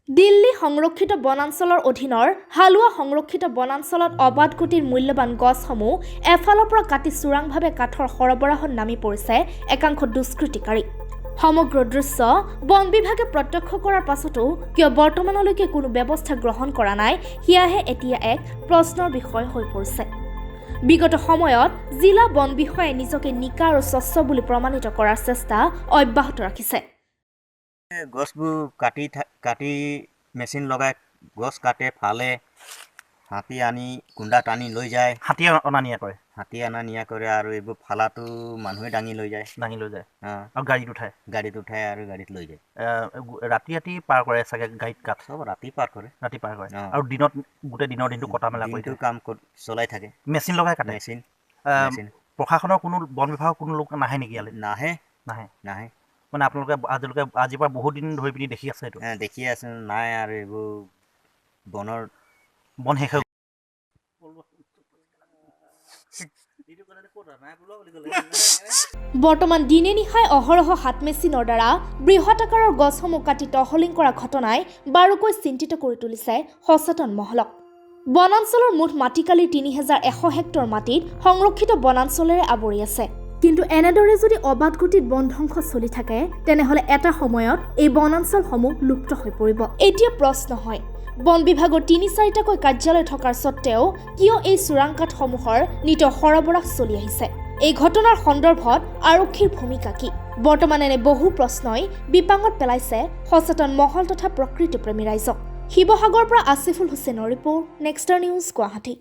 দিল্লী সংৰক্ষিত বনাঞ্চলৰ অধীনৰ হালোৱা সংৰক্ষিত বনাঞ্চলত অবাধ গতিৰ মূল্যৱান গছসমূহ এফালৰ পৰা কাটি চোৰাংভাৱে কাঠৰ সৰবৰাহত নামি পৰিছে একাংশ দুষ্কৃতিকাৰী। সমগ্ৰ দৃশ্য বন বিভাগে প্ৰত্যক্ষ কৰাৰ পাছতো কিয় বৰ্তমানলৈকে কোনো ব্যৱস্থা গ্ৰহণ কৰা নাই, সেয়াহে এতিয়া এক প্ৰশ্নৰ বিষয় হৈ পৰিছে। বিগত সময়ত জিলা বন বিষয়াই নিজকে নিকা আৰু স্বচ্ছ বুলি প্ৰমাণিত কৰাৰ চেষ্টা অব্যাহত ৰাখিছে। গছবোৰ কাটি মেচিন লগাই গছ কাটে, ফালে, হাতী আনি কুন্দা টানি লৈ যায়। হাতীয়ে অনা নিয়া কৰে? হাতী অনা নিয়া কৰে আৰু এইবোৰ ফালাটো মানুহে দাঙি লৈ যায়। দাঙি লৈ যায়? অঁ। আৰু গাড়ীত উঠায়? গাড়ীত উঠাই আৰু গাড়ীত লৈ যায়। ৰাতি ৰাতি পাৰ কৰে চাগে গাড়ীত কাঠ? চব ৰাতি পাৰ কৰে। ৰাতি পাৰ কৰে? অঁ। আৰু দিনত গোটেই দিনৰ দিনটো কটা মেলা কৰি দিনটো থাকে? কাম চলাই থাকে। মেচিন লগাই কাটে? মেচিন। মেচিন। প্ৰশাসনৰ কোনো, বন বিভাগৰ কোনো লোক নাহে নেকি ইয়ালৈ? নাহে। নাহে? নাহে। মানে আপোনালোকে আজিলৈকে, আজিৰ পৰা বহুত দিন ধৰি পিনি দেখি আছে এইটো? দেখি আছোঁ, নাই আৰু এইবোৰ বনৰ বন শেষ হৈ বৰ্তমান দিনে নিশাই অহৰহ হাত মেচিনৰ দ্বাৰা বৃহৎ আকাৰৰ গছসমূহ কাটি তহলিং কৰা ঘটনাই বাৰুকৈ চিন্তিত কৰি তুলিছে সচেতন মহলক। বনাঞ্চলৰ মুঠ মাটিকালিৰ 3100 হেক্টৰ মাটিত সংৰক্ষিত বনাঞ্চলেৰে আৱৰি আছে। কিন্তু এনেদৰে যদি অবাধ গতিত বন ধ্বংস চলি থাকে, তেনেহ'লে এটা সময়ত এই বনাঞ্চলসমূহ লুপ্ত হৈ পৰিব। এতিয়া প্ৰশ্ন হয়, বন বিভাগৰ তিনি চাৰিটাকৈ কাৰ্যালয় থকাৰ স্বত্তেও কিয় এই চোৰাং কাঠসমূহৰ নিতৌ সৰবৰাহ চলি আহিছে? এই ঘটনাৰ সন্দৰ্ভত আৰক্ষীৰ ভূমিকা কি? বৰ্তমান এনে বহু প্ৰশ্নই বিপাঙত পেলাইছে সচেতন মহল তথা প্ৰকৃতিপ্ৰেমী ৰাইজক। শিৱসাগৰৰ পৰা আছিফুল হুছেইনৰ ৰিপৰ্ট, নেক্সটাৰ নিউজ, গুৱাহাটী।